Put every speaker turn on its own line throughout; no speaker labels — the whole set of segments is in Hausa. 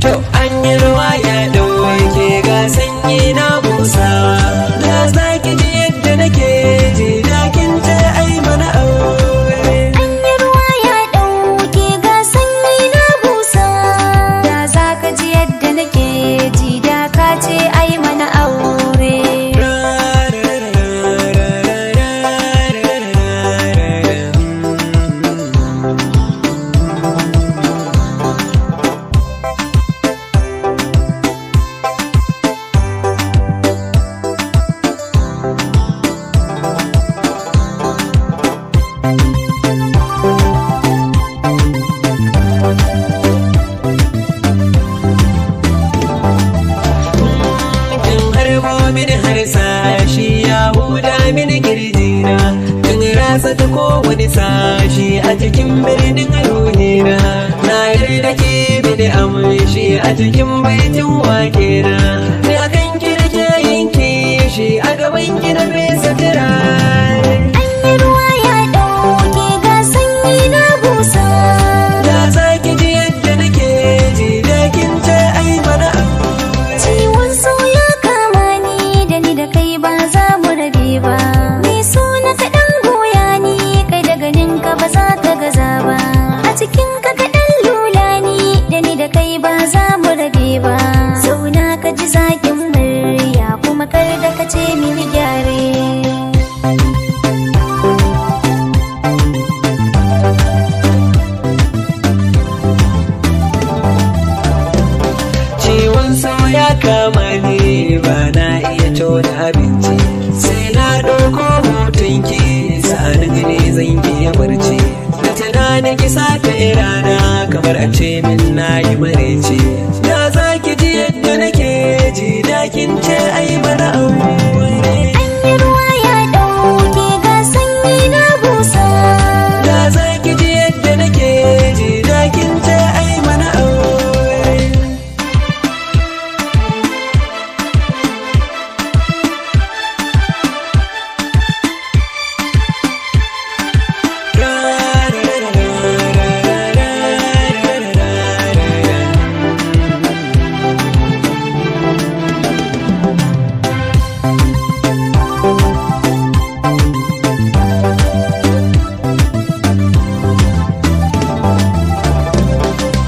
To an yi ruwa ya ɗauke ga sanyi na busawa. Da za ki ji yadda nake ji da kin ce ai mana aure.
An yi ruwa ya ɗauke ga sanyi na busa. Da za ka ji yadda nake ji da ka ce ai mana aure.
Kin harbo mini harsashi ya huda mini kirjina. Kin rasa ta kowane sashi a cikin birnin ruhina. Na yarda ke mini amshi a cikin baitin wakena. Ni akan ki nake yin kishi a gaban ki na fesa turare.
An yi ruwa ya ɗauke ga sanyi na busa.
Da za ki ji yadda nake ji da kin ce ai mana aure.
Ciwon so ya kama ni da ni da kai ba za mu rabe ba. Ni so na kaɗan goya ni kai da ganin ka ba za ka gaza ba. A cikin ka kaɗan lula ni da ni da kai ba za mu rabe ba. Zauna ka ji zaƙin murya kuma kar da ka ce mini gyare.
Ciwon so ya kama ni ba na iya tona abinci. Sai na ɗauko hotonki sa'anin ne zan iya barci. Da tunanin ki safe rana kamar a ce min na yi maraice. Da za ki ji yadda nake ji da kin ce ai mana aure.
An yi ruwa ya ɗauke ga sanyi na busa.
Da za ki ji yadda nake ji da kin ce ai mana aure.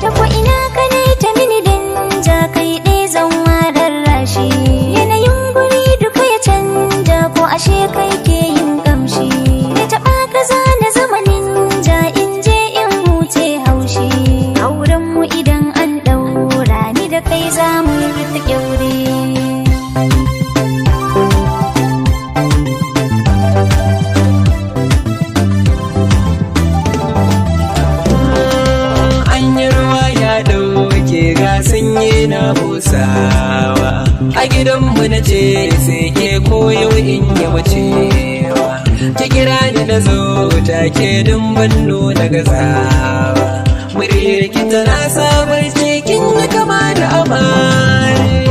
Ta ko ina ka ne ta mini danja kai ɗaya zan warar rashi. Yanayin guri duka ya canja ko ashe kai ke yin kamshi. Da taɓa ka zana zama ninja in je in huce haushi. Auren mu idan an ɗaura ni da kai za mu rufe ƙyaure.
An yi ruwa ya ɗauke ga sanyi na busawa. A gidanmu na ce sai ke koyo in yi wucewa. Ki kira ni na zo take don ban nuna gazawa. Muryar ki tana sabar cikin kama da amare.